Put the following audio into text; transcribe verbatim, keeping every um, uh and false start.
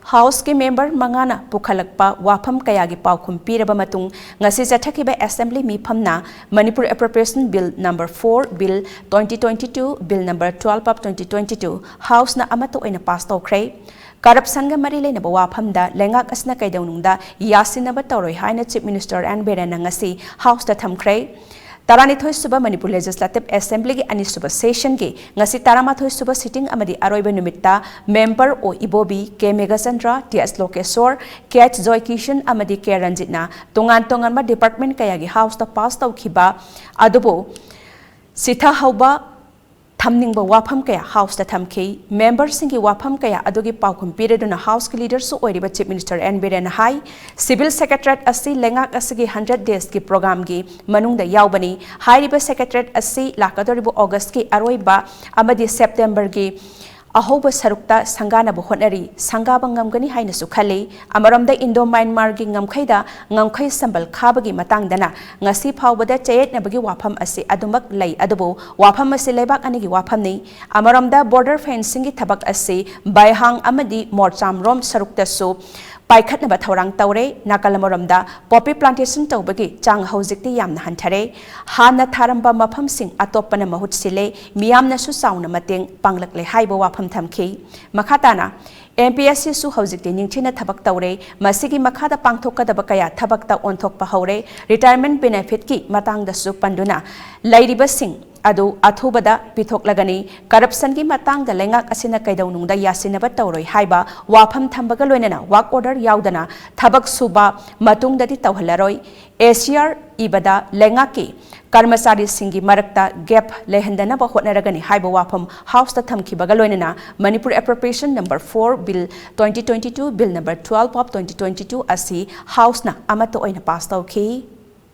Houseꯀꯤ member ꯃꯉꯥꯅ ꯄꯨꯈꯠꯂꯛꯄ ꯋꯥꯐꯝ ꯀꯌꯥꯒꯤ ꯄꯥꯎꯈꯨꯝ ꯄꯤꯔꯕ ꯃꯇꯨꯡ, ꯉꯁꯤ ꯆꯠꯊꯈꯤꯕ assembly ꯃꯤꯐꯝꯅ Manipur Appropriation Bill number four, Bill twenty twenty-two, Bill number twelve of twenty twenty-two Houseꯅ ꯑꯃꯠꯇ ꯑꯣꯏꯅ pass ꯇꯧꯈ꯭ꯔꯦ꯫ Corruptionꯒ ꯃꯔꯤ ꯂꯩꯅꯕ ꯋꯥꯐꯝꯗ ꯂꯩꯉꯥꯛ ꯑꯁꯤꯅ ꯀꯩꯗꯧꯅꯨꯡꯗ ꯌꯥꯁꯤꯟꯅꯕ ꯇꯧꯔꯣꯏ ꯍꯥꯏꯅ Chief Minister N Birenꯅ ꯉꯁꯤ Houseꯇ ꯊꯝꯈ꯭ꯔꯦ꯫ ꯇꯔꯥꯅꯤꯊꯣꯏ ꯁꯨꯕ Manipur Legislative Assemblyꯒꯤ ꯑꯅꯤꯁꯨꯕ sessionꯒꯤ ꯉꯁꯤ ꯇꯔꯥꯃꯥꯊꯣꯏ ꯁꯨꯕ sitting ꯑꯃꯗꯤ ꯑꯔꯣꯏꯕ ꯅꯨꯃꯤꯠꯇ member ꯑꯣ ꯏꯕꯣꯕꯤ ꯀꯦ ꯃꯦꯘꯆꯟꯗ꯭ꯔ, ꯇꯤ ꯑꯦꯁ ꯂꯣꯀꯦꯁꯣꯔ, ꯀꯦ ꯑꯩꯆ ꯖꯣꯏꯀꯤꯁꯟ ꯑꯃꯗꯤ ꯀꯦ ꯔꯟꯖꯤꯠꯅ ꯇꯣꯉꯥꯟ ꯇꯣꯉꯥꯟꯕ department ꯀꯌꯥꯒꯤ Houseꯇ pass ꯇꯧꯈꯤꯕ ꯑꯗꯨꯕꯨ ꯁꯤꯊꯍꯧꯕ ꯊꯝꯅꯤꯡꯕ ꯋꯥꯐꯝ ꯀꯌꯥ Houseꯇ ꯊꯝꯈꯤ꯫ Memberꯁꯤꯡꯒꯤ ꯋꯥꯐꯝ ꯀꯌꯥ ꯑꯗꯨꯒꯤ ꯄꯥꯎꯈꯨꯝ ꯄꯤꯔꯗꯨꯅ House leaderꯁꯨ ꯑꯣꯏꯔꯤꯕ Chief Minister N Birenꯅ ꯍꯥꯏ, Civil Secretariat ꯑꯁꯤ ꯂꯩꯉꯥꯛ ꯑꯁꯤꯒꯤ hundred daysꯀꯤ programꯒꯤ ꯃꯅꯨꯡꯗ ꯌꯥꯎꯕꯅꯤ꯫ ꯍꯥꯏꯔꯤꯕ Secretariat ꯑꯁꯤ ꯂꯥꯛꯀꯗꯧꯔꯤꯕ Augustꯀꯤ ꯑꯔꯣꯏꯕ ꯑꯃꯗꯤ Septemberꯒꯤ ꯑꯍꯧꯕ ꯁꯔꯨꯛꯇ ꯁꯪꯒꯥꯅꯕ ꯍꯣꯠꯅꯔꯤ꯫ ꯁꯪꯒꯥꯕ ꯉꯝꯒꯅꯤ ꯍꯥꯏꯅꯁꯨ ꯈꯜꯂꯤ꯫ ꯑꯃꯔꯣꯝꯗ Indo Myanmarꯒꯤ ꯉꯝꯈꯩꯗ ꯉꯝꯈꯩ ꯁꯝꯕꯜ ꯈꯥꯕꯒꯤ ꯃꯇꯥꯡꯗꯅ ꯉꯁꯤ ꯐꯥꯎꯕꯗ ꯆꯌꯦꯠꯅꯕꯒꯤ ꯋꯥꯐꯝ ꯑꯁꯤ ꯑꯗꯨꯃꯛ ꯂꯩ, ꯑꯗꯨꯕꯨ ꯋꯥꯐꯝ ꯑꯁꯤ ꯂꯩꯕꯥꯛ ꯑꯅꯤꯒꯤ ꯋꯥꯐꯝꯅꯤ꯫ ꯑꯃꯔꯣꯝꯗ border fencingꯒꯤ ꯊꯕꯛ ꯑꯁꯤ ꯕꯥꯏꯍꯥꯡ ꯑꯃꯗꯤ ꯃꯣꯔꯆꯥꯝꯔꯣꯝ ꯁꯔꯨꯛꯇꯁꯨ ꯄꯥꯏꯈꯠꯅꯕ ꯊꯧꯔꯥꯡ ꯇꯧꯔꯦ꯫ ꯅꯥꯀꯜ ꯑꯃꯔꯣꯝꯗ poppy plantation ꯇꯧꯕꯒꯤ ꯆꯥꯡ ꯍꯧꯖꯤꯛꯇꯤ ꯌꯥꯝꯅ ꯍꯟꯊꯔꯦ꯫ ꯍꯥꯟꯅ ꯊꯥꯔꯝꯕ ꯃꯐꯝꯁꯤꯡ ꯑꯇꯣꯞꯄꯅ ꯃꯍꯨꯠ ꯁꯤꯜꯂꯦ꯫ ꯃꯤꯌꯥꯝꯅꯁꯨ ꯆꯥꯎꯅ ꯃꯇꯦꯡ ꯄꯥꯡꯂꯛꯂꯦ ꯍꯥꯏꯕ ꯋꯥꯐꯝ ꯊꯝꯈꯤ꯫ ꯃꯈꯥ ꯇꯥꯅ MPSCꯁꯨ ꯍꯧꯖꯤꯛꯇꯤ ꯅꯤꯡꯊꯤꯅ ꯊꯕꯛ ꯇꯧꯔꯦ꯫ ꯃꯁꯤꯒꯤ ꯃꯈꯥꯗ ꯄꯥꯡꯊꯣꯛꯀꯗꯕ ꯀꯌꯥ ꯊꯕꯛꯇ ꯑꯣꯟꯊꯣꯛꯄ ꯍꯧꯔꯦ꯫ Retirement benefitꯀꯤ ꯃꯇꯥꯡꯗꯁꯨ ꯄꯟꯗꯨꯅ ꯂꯩꯔꯤꯕꯁꯤꯡ ꯑꯗꯨ ꯑꯊꯨꯕꯗ ꯄꯤꯊꯣꯛꯂꯒꯅꯤ꯫ Corruptionꯒꯤ ꯃꯇꯥꯡꯗ ꯂꯩꯉꯥꯛ ꯑꯁꯤꯅ ꯀꯩꯗꯧꯅꯨꯡꯗ ꯌꯥꯁꯤꯟꯅꯕ ꯇꯧꯔꯣꯏ ꯍꯥꯏꯕ ꯋꯥꯐꯝ ꯊꯝꯕꯒ ꯂꯣꯏꯅꯅ work order ꯌꯥꯎꯗꯅ ꯊꯕꯛ ꯁꯨꯕ ꯃꯇꯨꯡꯗꯗꯤ ꯇꯧꯍꯜꯂꯔꯣꯏ꯫ ACR ꯏꯕꯗ ꯂꯩꯉꯥꯛꯀꯤ ꯀꯔꯃꯆꯥꯔꯤꯁꯤꯡꯒꯤ ꯃꯔꯛꯇ gap ꯂꯩꯍꯟꯗꯅꯕ ꯍꯣꯠꯅꯔꯒꯅꯤ ꯍꯥꯏꯕ ꯋꯥꯐꯝ Houseꯇ ꯊꯝꯈꯤꯕꯒ ꯂꯣꯏꯅꯅ Manipur Appropriation number four, Bill twenty twenty-two, Bill number twelve of twenty twenty-two ꯑꯁꯤ Houseꯅ ꯑꯃꯠꯇ ꯑꯣꯏꯅ pass ꯇꯧꯈꯤ꯫